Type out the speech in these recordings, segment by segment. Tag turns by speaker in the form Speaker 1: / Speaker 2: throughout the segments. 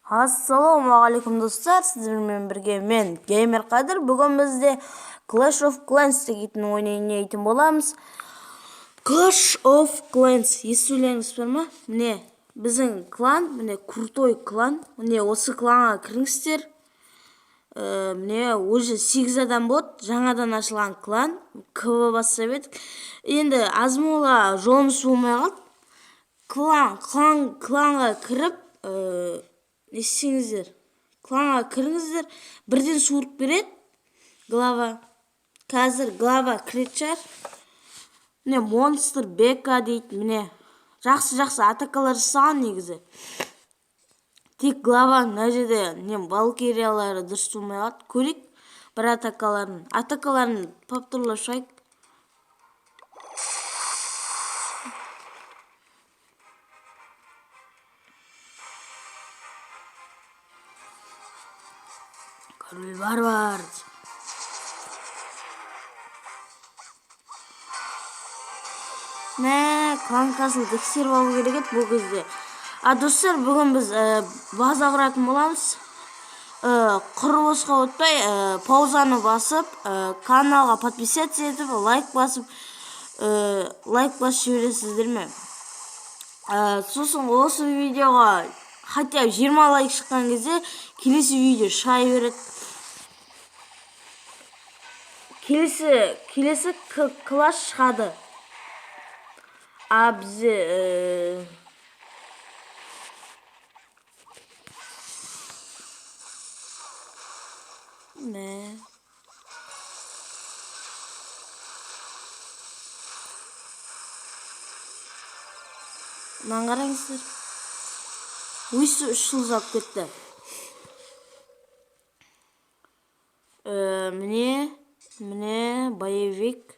Speaker 1: Ассалаумағалейкум, достар! Сіздермен бірге мен, Геймер Қадыр. Бүгін бізде Clash of Clans деген ойын ойнайтын боламыз. Clash of Clans естулеріңіз бар ма? Міне, біздің клан, міне, крутой клан. Міне, осы кланға кіріңіздер. Міне, уже 8 адам болады. Жаңадан ашылған клан. КВ бастап едік. Енді азмола жолымыз болмай қалды. Кланға кіріп, не істеңіздер? Кланға кіріңіздер, бірден суырып береді глава. Қазір глава кіретін шығар. Міне, монстр бека дейді. Міне, жақсы жақсы атакалар жасаған негізі. Тек глава мына жерде не, валкириялары дұрыс болмай қалды. Көрейік бір атакаларын повторлап шығайық. Король варвар. Мә, клан касл тексеріп алу керек еді бұл кезде. А, достар, бүгін біз база құратын боламыз. Құр босқа өтпей, паузаны басып, каналға подписаться етіп, лайк басып жібересіздер ме? Сосын осы видеоға хотя бы 20 лайк шыққан кезде келесі видео шыға береді. Келесі класс шығады. А бізде мә, мынаны қараңыздар, өйстіп үш жұлдыз алып кетті. Міне, боевик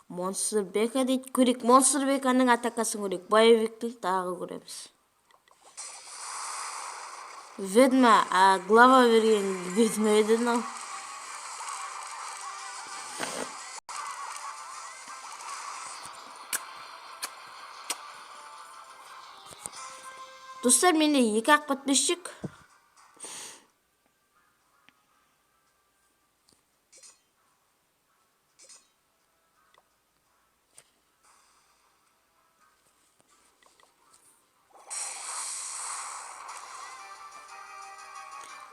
Speaker 1: монстр бека дейді. Көрейік, монстр беканың атакасын көрейік. Боевиктің тағы көреміз. Ведьма, а глава берген ведьма еді мынау. Достар, менде екі ақ подписчик.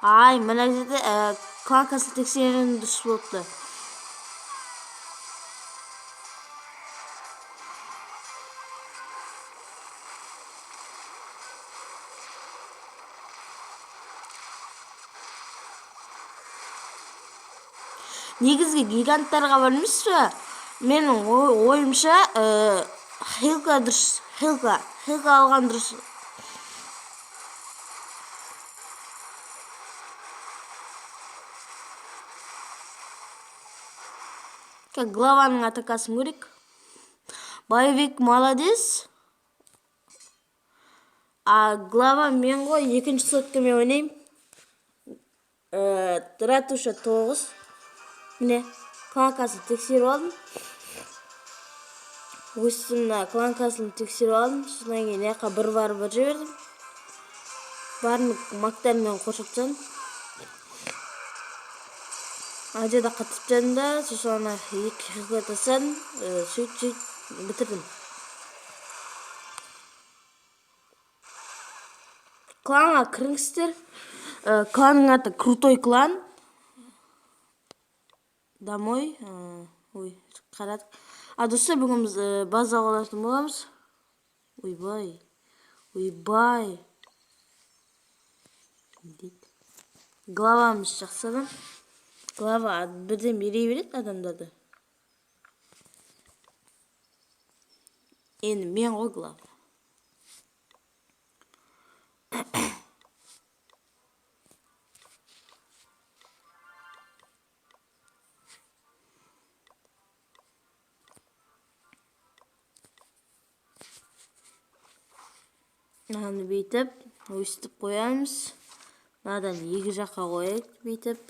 Speaker 1: Ай, мына жерде клан касл тексерген дұрыс болыпты. Негізгі гиганттарға бармайсыз ба? Менің ойымша, хилка дұрыс. Хилка алған дұрыс. Так, главаның атакасын көрейік. Боевик молодец. А глава мен ғой, екінші соткамен ойнаймын. Ратуша 9. Міне, клан касын тексеріп алдым. Өстім, мына клан касын тексеріп алдым. Содан кейін мына жаққа бір варвар жібердім. Барын мактармен қоршап тастадым. Ана жерде қатырып тастадым да, сосын ана екі хилка тастадым. Сөйтіп сөйтіп бітірдім. Кланға кіріңіздер. Кланның аты Крутой клан. Домой. Ой, қарадық. А, достар, бүгін біз база алатын боламыз. Ойбай. Ойбай. Дейді. Главамыз жақсы адам. Глава бірден бере береді адамдарды. Енді мен ғой глава. Мынаны бүйтіп өстіп қоямыз. Мынадан екі жаққа қояйық бүйтіп.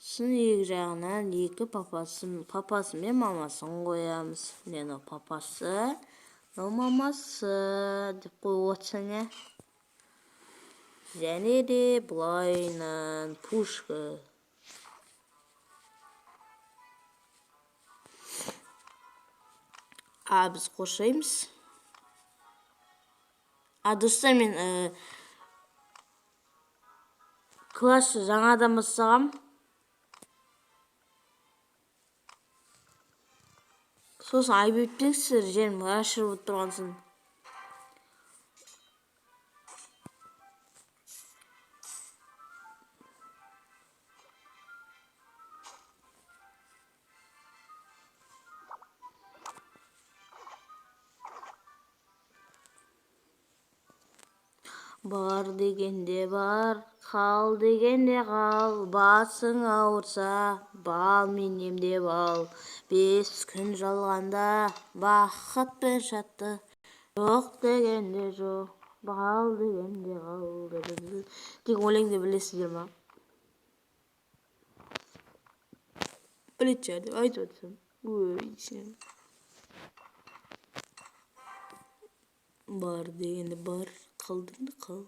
Speaker 1: Сосын екі жағынан екі папасы мен мамасын қоямыз. Міне, мынау папасы, мынау мамасы деп қойып отырсаң, иә. Және де былайынан пушка. А біз қоршаймыз. А достар, мен класс жаңадан бастағам. Сосын айып етпеңіздер, жерім рашыр болып тұрған соң. Бар дегенде бар, қал дегенде қал, басың ауырса, балмен емдеп ал. 5 күн жалғанда бақыт пен шаттық, жоқ дегенде жоқ, бал дегенде қал деген өлеңді білесіздер ма? Білетін шығар деп айтып отырсам. Ой, сен. Бар дегенде бар, қал дегенде қал.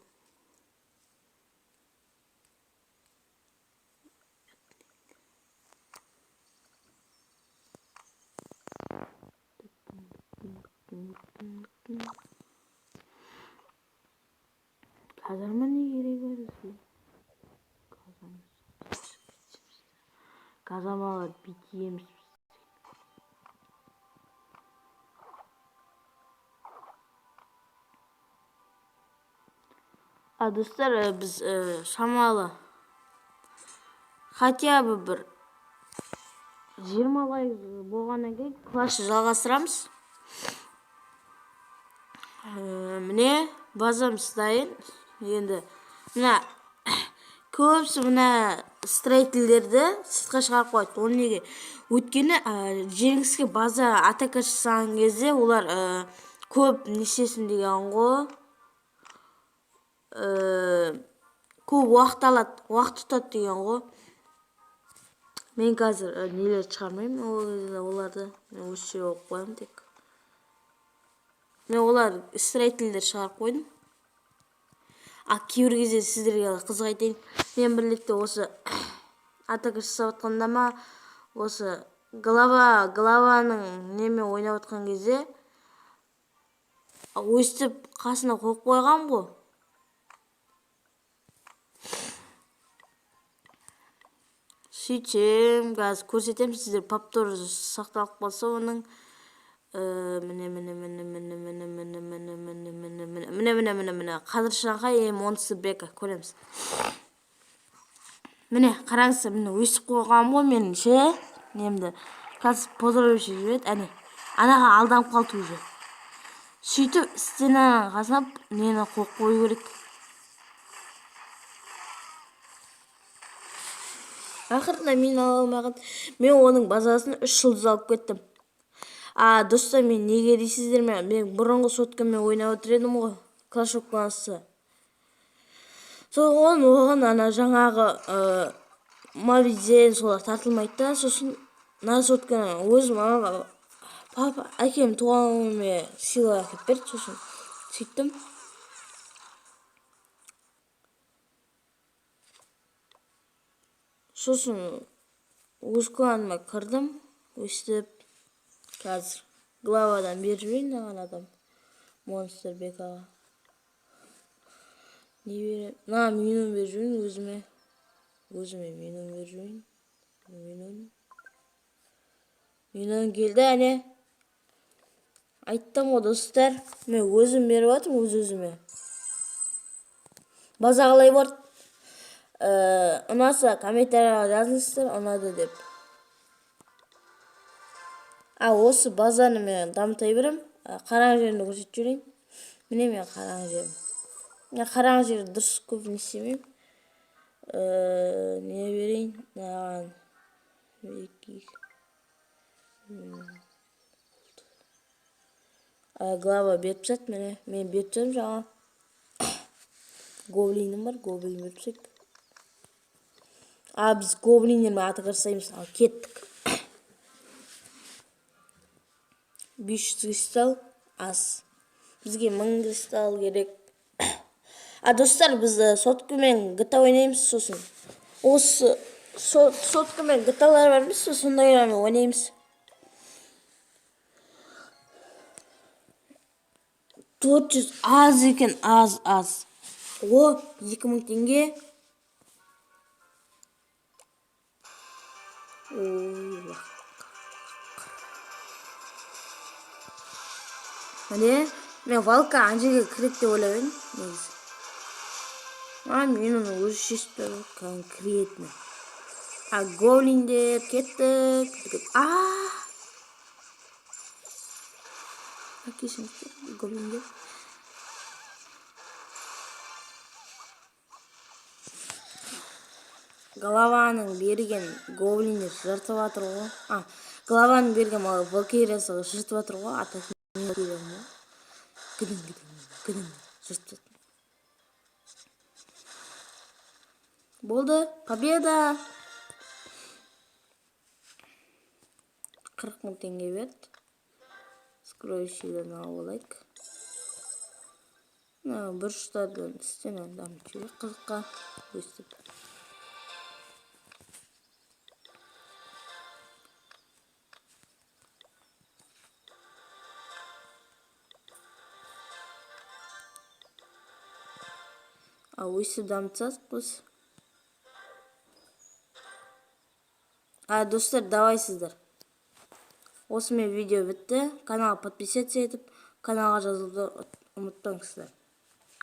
Speaker 1: Казарма не керек бар бізге? Казармалар бітеміз. А достар, біз шамалы хотя бы бір 20 лайк болғаннан кейін классты жалғастырамыз. Міне, базамыз дайын. Енді мына көбісі мына строительдерді сыртқа шығарып қояды. Оны неге? Өйткені жеңіске база атака жасаған кезде олар көп не істесін деген ғой. Көп уақыт алады, уақыт тұтады деген ғой. Мен қазір нелер шығармаймын ол кезде оларды. Мен осы жерге қойып қоямын тек. Мен олар строительдер шығарып қойдым. А кейбір кезде сіздерге қызық айтайын. Мен бір ретте осы атака жасап жатқанда ма, осы главаның немен ойнап жатқан кезде өстіп қасына қойып қойғам ғой. Сөйтсем, қазір көрсетемін сіздер, повтор сақталып қалса оның. Міне, міне, міне, міне, міне, міне, міне, міне, міне, міне, міне, міне, міне, міне, Қадыр Шанхай и Монстр Бека көреміз. Міне, қараңыздар, міне, өстіп қойғанмын ғой мен ше немді. Қазір поздравляющий жібереді, әне анаға алданып қалды уже. Сөйтіп стенаның қасына нені қойып қою керек. Ақырында мен ала алмаған, мен оның базасын 3 жұлдыз алып кеттім. А достар, мен неге дейсіздер ме? Мен бұрынғы соткамен ойнап отыр едім ғой Clash of Clans'ы. Соған оған ана жаңағы Мобизен солар тартылмайды да. Сосын мына сотканы өзім ана папа, әкем туған күніме сыйлық әкеліп берді. Сосын сөйттім. Сосын өз кланыма кірдім өстіп. Қазір главадан беріп жіберейін маған адам Монстр Бекаға не беремін? Мына минут беріп жіберейін өзіме. Өзіме минут беріп жіберейін. Минут, минут келді, әне. Айттым ғой, достар, мен өзім беріп жатырмын өз өзіме. База қалай болды? Ұнаса, комментарийға жазыңыздар ұнады деп. А осы базаны мен дамыта беремін. Қараңғы жерін көрсетіп жіберейін. Міне, мен қараңғы жерім. Мен қараңғы жерді дұрыс көп не істемеймін. Не берейін мынаған? Екі. Глава беріп тастады. Міне, мен беріп тастадым жаңа. Гоблинім бар, гоблин беріп тастайық. А біз гоблиндермен атака жасаймыз. Ал кеттік. 500 кристалл аз бізге, 1000 кристалл керек. А, достар, біз соткамен GTA ойнаймыз сосын. Осы соткамен GTA-лар бар емес пе, сондайлармен ойнаймыз. 400 аз екен, аз, аз. О, 2000 теңге. Ой, міне, мен валка ана жерге кіреді деп ойлап едім негізі. А, мен оны өзі шешіп тастады конкретно. А, гоблиндер, кеттік. А, кешіріңіздер, гоблиндер. Голованың берген гоблиндер жыртып жатыр ғой. А, голованың берген валкириясы жыртып жатыр ғой. А так мен валкириямын ғой. Гідің, гідің, гідің жыртып жатыр. Болды, победа! 40 000 теңге берді. Скроющийлерін алып алайық. Мына бұрыштардан стенаны дамытып жіберейік қызыққа өстіп. А, өстіп дамытсақ біз. А, достар, давайсыздар. Осымен видео бітті. Каналға подписаться етіп, каналға жазылуды ұмытпаңыздар.